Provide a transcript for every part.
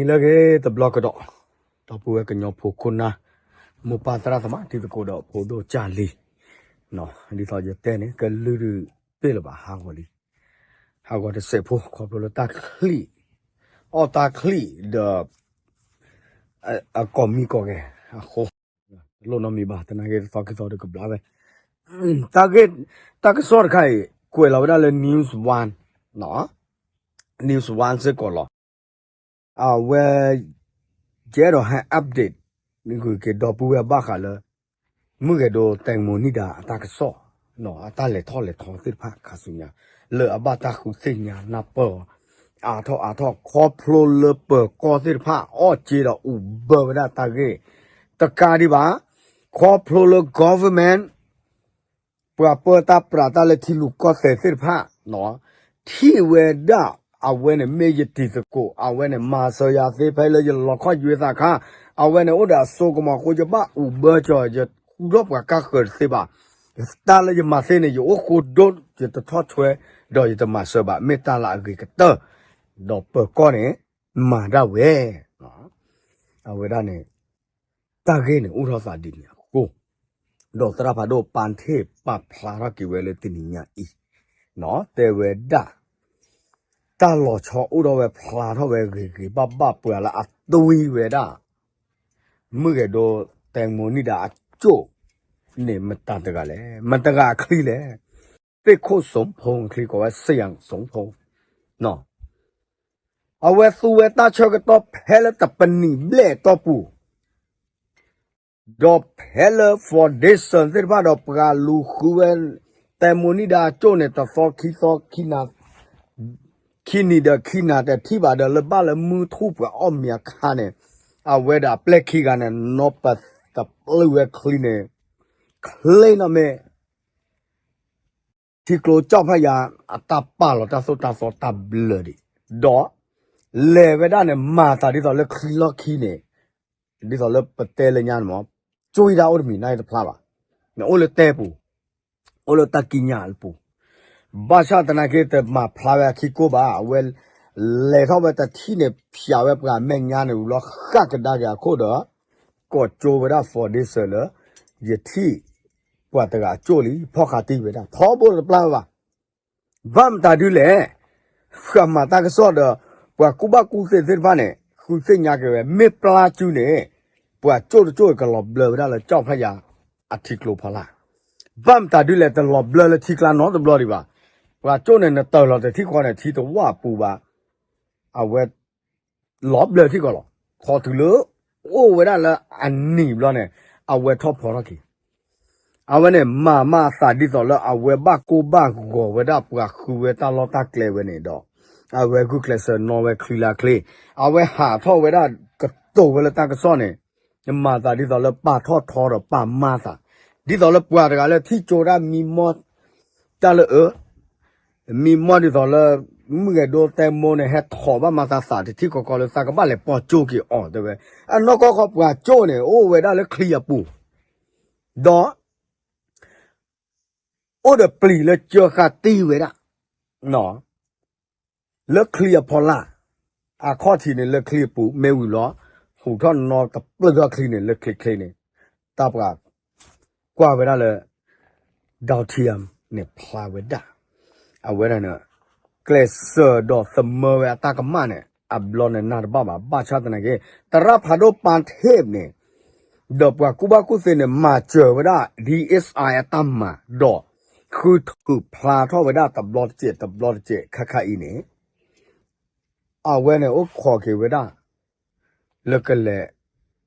နံၤလၢအဂ့ၤတဘျီကဒီး, ဒီပုၢ်ဝဲၢ်ကညီဖိခိၣ်နၢ်, မိၢ်ပၢ်သရၣ်သမါတံၤသကိးဒီးဖိဒိၣ်ကၢ်လံၤ, ဒ်သိးယတဲန့ၣ် ကလုၢ်ဒုးတ့ၢ်လၢၤဘၣ်ဟးဂီၤလံ, ဟးဂီၤတစဲးဖိ ခီဖျိလၢတၢ်ချံၣ်, အီၣ်တၢ်ချံၣ်ဒီး အကိးမံကိးဂဲၤအဃိ, တလိၣ်နီတမံၤဘၣ်, သနာ်က့တသီခံသီဒီးကဘျါဝဲ, တၢ်ဂ့ၢ်, တၢ်ကစီၣ်တခါအံၤ ကွဲးလီၤဝဲဒၣ်လၢ News One, News One စ့ၢ်ကီးလီၤ. အဝဲ ယအဲၣ်ဒိးဟဲ update ဂုာ်က့ၤဒီပုၢ်ဝဲၢ်ဘၣ်ဃးလၢ မုၢ်ဂဲၤဒိ တၢ်မိၢ်နံၣ်ဒါအတၢ်ကစီၣ်, အတၢ်လဲၤထီၣ်လဲၤထီသ့ၣ်တဖၣ်ခါဆူညါ, လၢအဘၣ်တၢ်ဃုသ့ၣ်ညါနၢ်ပၢၢ်အီၤ, အါထီၣ်အါထီၣ် ခီဖျိလၢပၢၤကီၢ်သ့ၣ်တဖၣ် အီၣ်က့ဒီးအူးဘၢဝဲဒၣ်တၢ်ဂ့ၢ်, တကးဒံးဘၣ်, ခီဖျိလၢ government ပှၤပၢတၢ်ပြးတၢ်လၢထံရူၢ်ကီၢ်သဲးသ့ၣ်တဖၣ်, ထံၣ်ဝဲဒၣ်အဝဲန့ၣ်မ့ၢ်ယတံၤသကိး, အဝဲန့ၣ် မၤစၢၤယၤသ့ဖဲလၢယလီၤခီၣ်ယွဲသးခါ, အဝဲန့ၣ်အိၣ်ဒီးအစိကမီၤအဃိ ယဘၣ်အူးဘၢကၠီၤ, ယဃုထီၣ်ပှၤကါဃၢၤတသ့ဘၣ်. တၢ်လၢယမၤသ့န့ၣ် ယအိၣ်ဃိဒိၣ်, ယတထီၣ်ဆွဲ, ဒီးယတမၤစၢၤဘၣ်, မ့ၢ်တၢ်လၢအဂ့ၤကတၢၢ်, ဒီးပၢၤကီၢ်န့ၣ် မၤဒၣ်ဝဲ အဝဲဒၣ်န့ၣ် တၢ်ဂ့ၢ်န့ၣ်အိၣ်ထီၣ်သးဒ်န့ၣ်အဃိ, ဒီးသရၣ်ဖးဒိၣ်ပၢ်ထ့ၣ်ပာ်ဖျါထီၣ်က့ၤဝဲလၢတနံၤညါအံၤ, တဲဝဲဒၣ်, တၢ်လီၤဆီအိၣ်ထီၣ်ဝဲဖျါထီၣ်ဝဲဂ့ၤဂ့ၤဘၣ်ဘၣ်ပှၤလၢအတွံဝဲဒၣ် မုၢ်ဂဲၤဒိ တၢ်မိၢ်နံၣ်ဒါအကၠိၣ်န့ၣ် မတၤတဂၤလဲၣ်, မတၤတဂၤအချံလဲၣ်, သ့ၣ်ခိၣ်စီၤဖိအချံ ကိးဝဲ စယၣ်စီၤဖိ အဝဲသူဝဲတၢ်ဆၢကတီၢ်ဖဲလၢတပနံာ်ဘျဲၣ်အတီၢ်ပူၤ, ဒီးဖဲလၢ foundation သ့ၣ်တဖၣ်ဒီးပှၤလူၤဃုဝဲ တၢ်မိၢ်နံၣ်ဒါအကၠိၣ်န့ၣ် တသီခံသီ ခံနၤ, ခံနံၤဒီးခံနၤတထံၣ်ဘၣ်ဒီး လၢဘၣ်လၢမုၢ်ထူၣ်ပှၤအီၣ်မ့ၤအခါန့ၣ်, အဝဲဒၣ်အပျဲၢ်ခံဂၤန့ၣ် နီၢ်ပတပျုာ်ဝဲချံန့ၣ်, ချ့နီၣ်မ့ၢ် ထံကျိကၠီၣ်ဖးယၤ အတၢ်ပာ်လီၤတၢ်သိၣ်တၢ်သီတၢ်ဘျၢဒံး, ဒီးလဲၤဝဲဒၣ်န့ၣ် မၤသးဒ်သိးလၢချံလီၢ်ခံန့ၣ်, ဒ်သိးလၢပတဲလၢညါန့ၣ်မ့ၢ်, ကွံဒၣ်အိၣ်တမံၤန့ၣ်တဖျါဘၣ်, နအိၣ်လၢတဲပူၤ, အိၣ်လၢတၢ်ကံးညာ်ပူၤ, ဘၣ်ဆၣ်သနာ်က့တမၤဖျါဝဲအခံကိၢ်ဘၣ်, အဝဲလဲၤထီၣ်ဝဲတထံၣ်န့ၣ် ဖျးဝဲပှၤမဲာ်ညါန့ၣ် ဝံၤလီၤဃၣ်ကဒါက့ၤအခိၣ်ဒီး ကိးကၠိဝဲဒၣ် foundation လၢ ယထံၣ်ပှၤတဂၤအကၠိၣ်လံ ဖီၣ်ဃာ်တံၢ်ဝဲဒၣ် ထီဘိတပျၢ်ဝဲဘၣ်. ဘၣ်မတၤဒုလဲၣ်, ဃၣ်မၤတၢ်ကစီၣ်ဒီး ပှၤကူၣ်ဘၣ်ကူၣ်သ့သ့ၣ်တဖၣ်န့ၣ် ဃုသ့ၣ်ညါက့ၤဝဲ မ့ၢ်ပျၢ်စုန့ၣ် ပှၤကၠိၣ်တကၠိၣ်အံၤ ကလီၤဘျၢဝဲဒၣ်လၢကၠီၣ်ဖးယၤအထံကျိဖီလာ်, ဘၣ်မတၤဒုလဲၣ် တလီၤဘျၢလၢထံကျါနီတဘျီဒံးဘၣ်. ပှၤကၠိၣ်န့ၣ် နတၢၢ်လီၤတထံၣ်ဃီန့ၣ် ထံတဝၢ်ပူၤဘၣ်, အဝဲ လီၤဘျၢထံကီၢ်လီၤ. ခီတုၤလၢ အိၣ်ဝဲဒၣ်လၢအနံၤဘျီန့ၣ် အဝဲထီၣ်ဖီထီၣ်က့ၤ, အဝဲန့ၣ် မၤမၤအသးဒ်သိးလၢအဝဲဘၣ်ကိၢ်ဘၣ်ဂီၤဝဲဒၣ်ပှၤဃုဝဲတၢ်လီၢ်တၢ်ကျဲဝဲန့ၣ်ဒီး အဝဲဂုာ်ကျဲးစၢးနီၣ်ဝဲချံလၢချ့, အဝဲဟးထီၣ်ဝဲဒၣ်ကတိၤဝဲလၢတၢ်ကစီၣ်န့ၣ် မၤသးဒ်သိးလၢပာ်ထီၣ်ထီဒီးပာ်မၤသး, ဒ်သိးလၢပှၤတဂၤလၢထံၣ်ကၠိဒၣ်မံမီၢ် တၢ်လၢအ မံမီၢ်ဒ်သိးလၢ မုၢ်ဂဲၤဒိတဲမိၢ်န့ၣ် ဟဲထီၣ်ဘၣ်မၤသးသးတထံၣ်ဃီဃီလၢသးကဘၣ်လဲၤပိာ်ကၠိက့ၤအီၤတဲဝဲ, အနီၢ်ကီၢ်ခီပှၤကၠိန့ၣ် အိၣ်ဝဲဒၣ်လၢချံအပူၤ, ဒီး အိၣ်ဒီးပျံၤလၢကၢဃာ်တံၢ်ဝဲဒၣ် လၢချံအဖီလာ်, အခီၣ်ထံးန့ၣ်လၢချံအပူၤ မ့ၢ်ဝံၤလီၤ, ဟူးထီၣ်နီတပျၢၢ်ထီၣ်ချံန့ၣ် လၢချ့ချ့န့ၣ်, တၢ်ပှၤကွၢ်ဝဲဒၣ်လၢ ဒီထံယၢ်န့ၣ်ဖျါဝဲဒၣ်, အဝဲဒၣ်န့ၣ် ကျဲးစၢးဒီးသမၢဝဲအတၢ်ကမၣ်န့ၣ် အဘျီန့ၣ်နၢ်တဘၣ်ဘၣ်, ဘၣ်ဆၣ်သနာ်က့ သရၣ်ဖးဒိၣ်ပၢ်ထ့ၣ်န့ၣ် ဒီးပှၤကူၣ်ဘၣ်ကူၣ်သ့န့ၣ် မၤစၢၤဝဲဒၣ် DSI အတၢ်မၤ, ဒီးဃုထုးဖျါထီၣ်ဝဲဒၣ်တဘျီတစဲး တဘျီတစဲး ခါခါအံၤန့ၣ် အဝဲန့ၣ်အိၣ်ခိးက့ၤဝဲဒၣ် လၢကလဲၤ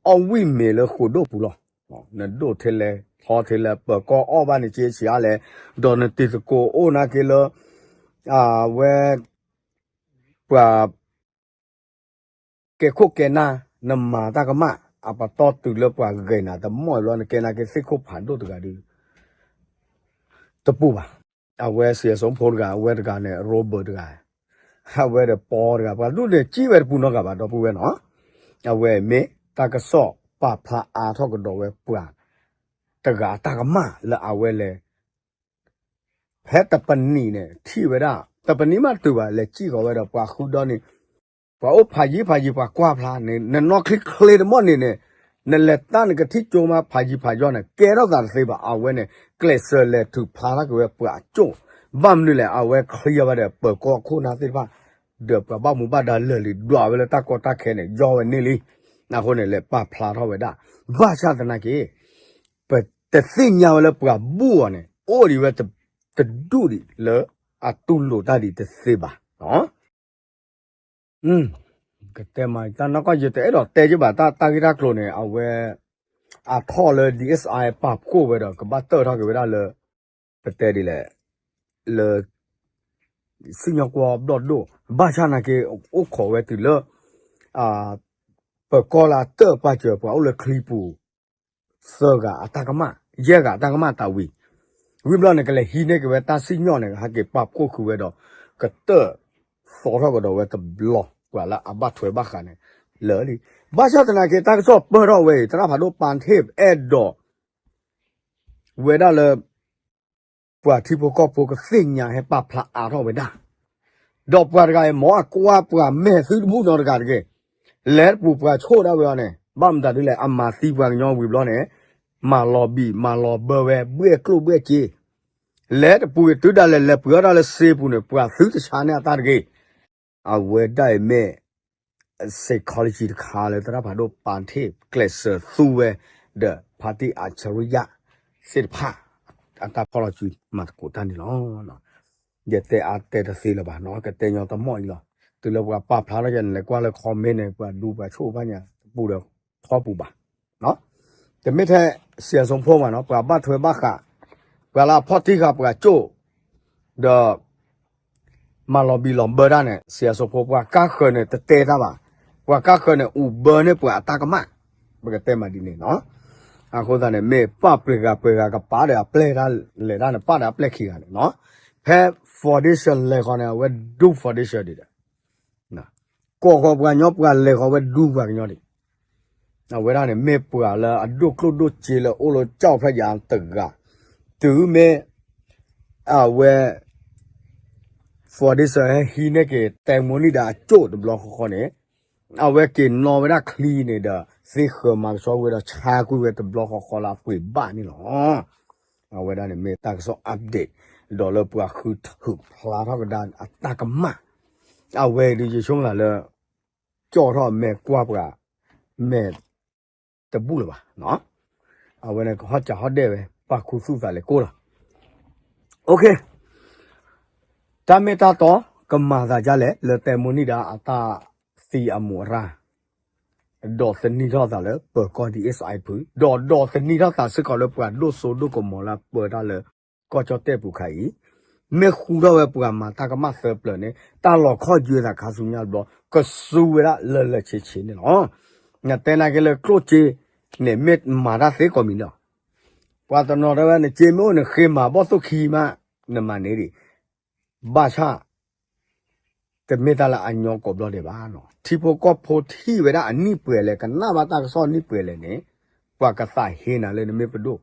အီၣ်ဝံၣ်မ့ၤလၢဃိာ်ဒိၣ်ပူၤလီၤ. နဒိၣ်ထဲလဲၣ် ထီထဲလဲၣ် ပၢၤကီၢ်အီၣ်ဘၣ်န့ၣ်က့ဆံးအါလဲၣ်, ဒီးနတံၤသကိးအိၣ်နာ်က့လၢ အဝဲ ပှၤ ကဲခိၣ်ကဲနၢ် နမၤတၢ်ကမၣ် အပတီၢ်တုၤလၢပှၤဂဲၤနၤတမီၢ်ဘျီ နကဲနာ်က့သ့ၣ်ခိၣ်ဖးဒိၣ်တဂၤဒီး တပူၤဘၣ်. အဝဲစံးအစိဖိတဂၤ အဝဲတဂၤန့ၣ် Robert တဂၤ, အဝဲဒီးပီတဂၤ ပှၤဒူၣ်န့ၣ်ကံၣ်ဝဲတပူၤနီတဂၤဘၣ် ဒီပုၢ်ဝဲၢ်နီၤ. အဝဲမ့ၢ်တၢ်ကစီၣ်ပာ်ဖျါအါထီၣ်ကဒီးဝဲပှၤ တဂၤအတၢ်ကမၣ်လၢအဝဲလဲၤ ဖဲတပနံးန့ၣ် ထံၣ်ဝဲဒၣ် တပနံးမးတုၤဘၣ် လဲၤစံၣ်ဃီၤဝဲဒီးပှၤဃုဒီန့ၣ် ပှၤအိၣ်ဖးယံၤဖးယံၤ ပှၤကွၢ်ဖျါန့ၣ် နနီၢ်ချံချ့တမီၢ်န့ၣ်န့ၣ် နလဲၤတၢ်နကထံၣ်ကၠိမး ဖးယံၤဖးယီၤန့ၣ် ကဲထီၣ်သးတသ့ဘၣ်. အဝဲန့ၣ် ကျဲးစၢးလဲၤထုးဖျါထီၣ်က့ၤဝဲပှၤအကၠိၣ်, ဘၣ်မနုၤလဲၣ် အဝဲချံအဝဲဒီး ပၢၤကီၢ်ခိၣ်နၢ်သ့ၣ်တဖၣ် ဒီးပှၤဘၣ်မူဘၣ်ဒါလၢာ်လံ ဒွးဝဲလၢတၢ်ကီတၢ်ခဲန့ၣ် ယီဝဲန့ၣ်လံ. အဃိန့ၣ် လဲၤပာ်ဖျါထီၣ်ဝဲဒၣ် ဘၣ်ဆၣ်သနာ်က့ ပတသ့ၣ်ညါဝဲလၢပှၤဘူၣ်အီၤန့ၣ် အိၣ်ဒံးဝဲတဒူၣ်ဒံးလၢအတူၢ်လိာ်တၢ်ဒံးတသ့ဘၣ်. ကတဲမး တၢ်နီၢ်ကီၢ်ယတအဲၣ်ဒိးတဲက့ဘၣ် တၢ်တၢ်ဂ့ၢ်တၢ်ကျိၤန့ၣ် အဝဲ အထီၣ်လၢ DSI ပာ်ဖှိၣ်ဝဲဒီး ကဘၣ်တၢၢ်ထီၣ်က့ၤဝဲဒၣ်လၢ ပတဲဒ်လဲၣ် လၢ စံၣ်ညီၣ်ကွီၢ်ဘျီၣ်ဒိၣ် ဘၣ်ဆၣ်နာ်က့ အိၣ်ခိးဝဲတုၤလၢ ပၢၤကီၢ်လၢအတၢၢ်ပာ်စၢၤပှၤအိၣ်လၢချံပူၤ သၢဂၤအတၢ်ကမၣ် ယဲၢ်ဂၤအတၢ်ကမၣ်တၢ်ဝံၤ ဝံၤဘျီန့ၣ် ကလဲၤဟံးန့ၢ်က့ၤဝဲတၢ်စံၣ်ညီၣ်န့ၣ် ဟဲက့ၤပာ်ဖှိၣ်ဃုာ်ဝဲဒီး ကတၢၢ်သီထီၣ်ကဒီးဝဲတဘျီ ပှၤလၢအဘၣ်ထွဲဘၣ်ဃးန့ၣ် လၢာ်လံ. ဘၣ်ဆၣ်သနာ်က့ တၢ်ကစီၣ်ပၢၢ်ထီၣ်ဝဲအံၤ သရၣ်ဖးဒိၣ်ပၤထ့ၣ် အဲၣ်ဒိး ဝဲဒၣ်လၢ ပှၤထံဖိကီၢ်ဖိကသ့ၣ်ညါဟဲပာ်ဖျါအါထီၣ်ဝဲဒၣ်, ဒီးပှၤတဂၤအံၤ မ်အကွၢ်ပှၤမဲာ်သုတဘူၣ်နီတဂၤတဂ့ၤ, လဲၤတပူၤပှၤဆိၣ်ဒၣ်ဝဲအီၤန့ၣ် ဘၣ်မတၤဒ်လဲၣ် အမၤသံပှၤကညီဝံၤဘျီန့ၣ် မၤလီၤဘံၣ်မၤလီၤဘၢဝဲ ဘှဲၣ်ကျိၣ်ဘှဲၣ်စ့, လဲၤတပူၤအံၤ တုၤဒၣ်လဲာ်လဲၤပှ့ၤအီၣ်တၢ်လၢစ့ပူၤန့ၣ် ပှၤသုတဆါန့ၢ်အတၢ်တဂ့ၤ အဝဲဒၣ်အံၤမ့ၢ် psychology တခါလၢသရၣ်ဖးဒိၣ်ပၤထ့ၣ် ကျဲးစၢးသူဝဲ ဒီး ဖါတံၢ်အၣ်ဆရံယၣ် သ့ၣ်တဖၣ် အတၢ်ဖီၣ်လီၤစုမၤသကိးတၢ်န့ၣ်လီၤ. ယတဲအါတဲတသ့လၢၤဘၣ်နီၤ ကတဲညီတမီၢ်အံၤလီၤ. တုၤလၢပှၤပာ်ဖျါထီၣ်ယၤန့ၣ် လဲၤကွၢ်လၢ comment န့ၣ် ပှၤဒူပှၤဆိၣ်ဘၣ်ညါ တပူၤဒီးထီပူၤဘၣ် တမ့ၢ်ထဲ စံးအစိဖိမးနီၤ ပှၤဘၣ်ထွဲဘၣ်ဃး ပှၤလၢအဖီၣ်တံၢ်ဃာ်ပှၤကၠိၣ် ဒီး မၤလီၤဘံၣ်လီၤဘၢတၢ်န့ၣ် စံးအစိဖိ ပှၤကါဃၢၤန့ၣ် တတဲတၢ်ဘၣ်. ပှၤကါဃၢၤန့ၣ် အိၣ်ဘၢန့ၢ်ပှၤအတၢ်ကမၣ် ပကတဲမးဒ်န့ၣ်နီၤ. အဃိသတးန့ၣ် မ့ၢ်ပာ်ပှဲၤဂၤပှဲၤဂၤကပာ်ဒီးအပျဲၢ်တၢ်လဲၤတၢ်န့ၣ် ပာ်ဒီးအပျဲၢ်ခံဂၤန့ၣ်နီၤ. ဖဲ foundation လဲၤဃီၤန့ၣ် အဝဲဒူ foundation ဒံးဒီး ကိးဃီၤပှၤကညီ ပှၤလဲၤဃီၤဝဲဒူပှၤကညီဒံး. အဝဲဒၣ်န့ၣ် မ့ၢ်ပှၤလၢအဒိၣ်ကျိၣ်ဒိၣ်စ့လၢအိၣ်လၢကၠီၣ်ဖျၢၣ်ယၤတဂၤ, တုၤမ့ၢ် အဝဲ foundation ဟဲဟံးန့ၢ်က့ၤ တဲမိၣ်နံၣ်ဒါအကၠိၣ်တဘျီဃီဃီန့ၣ် အဝဲက့ၤနီၣ်ဝဲဒၣ်ချံန့ၣ်ဒီး သ့ဃၢၤမၤကဆှီကွံာ်ဒီးဆါကွံာ်ဝဲတဘျီဃီဃီလၢအပှ့ၤဘၣ်န့ၣ်လီၤ. အဝဲဒၣ်န့ၣ်မ့ၢ်တၢ်ကစီၣ် update ဒီးလၢပှၤဃုထုးဖျါထီၣ်ကဒါအတၢ်ကမၣ်, အဝဲဒုးယဆိကမိၣ်သးလၢ ကၠီၣ်ထီၣ်အမဲာ်ကွၢ်ပှၤ မဲာ်တဘူၣ်လၢၤဘၣ်. အဝဲန့ၣ်ကဟီၣ်စးဟီၣ်ဒဲၣ်ဝဲ ပာ်ခူသူၣ်သးလဲၤကိၢ်လီၤ. တၢ်မ့ၢ်တၢ်တီ ကမၤသးဒ်လဲၣ် လၢတဲမိၣ်နံၣ်ဒါအတၢ်သံအမူးအရၣ်, ဒီးသန့ၤထီၣ်သးလၢပၢၤကီၢ် DSI ဖု, ဒီးဒီးသန့ၤထီၣ်သးစ့ၢ်ကီးလၢပှၤဒိၣ်စိဒိၣ်ကမီၤလၢအပၢတၢ်လၢ ကီၢ်ကၠီၣ်တဲၣ်ပူၤခါအံၤ, မ့ၢ်ဃူထီၣ်ဝဲပှၤမၤတၢ်ကမၣ်သၢပျၢၤန့ၣ် တၢ်လီၤခီၣ်ယွဲသးခါဆူညါတဘျီ ကစူဝဲဒၣ်လၢာ်လၢာ်ဆ့ဆ့န့ၣ်လီၤ. နတဲနာ်က့လၢကျိၣ်စ့န့ၣ် မ့ၢ်မၤတၢ်သ့ကိးမံၤလီၤ. ပှၤတနီၤတဲဝဲ နစ့မ့ၢ်အိၣ်န့ၣ် ဃ့မၤဘီၣ်သိၣ်ခံမး နမၤန့ၢ်ဒံး ဘၣ်ဆၣ် တမ့ၢ်တၢ်လၢအညီကိးဘျီဒဲးဘၣ်နီၤ. ထံဖိကီၢ်ဖိထံၣ်ဝဲဒၣ်အနံၣ်ပှဲၤလဲၣ် ကနၣ်ဘၣ်တၢ်ကစီၣ်နံၣ်ပှဲၤလဲၣ်န့ၣ် ပှၤကသးဟ့နၤလၢနမ့ၢ်ပဒိၣ်,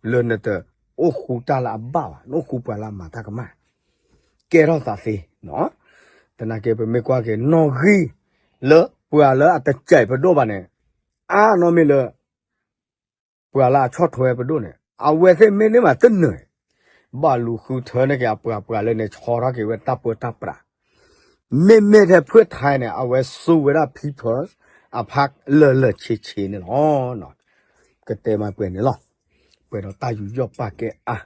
လၢနတအိၣ်ဃူတၢ်လၢအဘၣ်ဘၣ်, နအိၣ်ဃူပှၤလၢအမၤတၢ်ကမၣ်, ကဲထီၣ်သးသ့နီၤ. သနာ်က့ ပမ့ၢ်ကွၢ်က့ၤ နီၣ်ဂံၢ်လၢပှၤလၢအတစဲးပဒိၣ်ဘၣ်န့ၣ် အါနီၢ်မ့ၢ်လၢ ပှၤလၢအဆီၣ်ထွဲပဒိၣ်န့ၣ် အဝဲသ့ၣ်မ့ၢ်န့ၢ်မးတနၢၤ, ဘၣ်လူၤဃုထၢန့ၢ်က့ၤအပှၤပှၤလၢန့ၣ် ဆီထီၣ်က့ၤဝဲတၢ်ပၢတၢ်ပြး, မ့မ့ၢ်ထဲဖုၣ်ထါန့ၣ် အဝဲစူဝဲဒၣ် people အဖးလၢာ်လၢာ်ဆ့ဆ့န့ၣ်လီၤ. ကတဲမးပှဲၤန့ၣ်လီၤ. ပှဲၤဒီးတၢ်ယူးယီၣ်ပာ်ကဲအါ,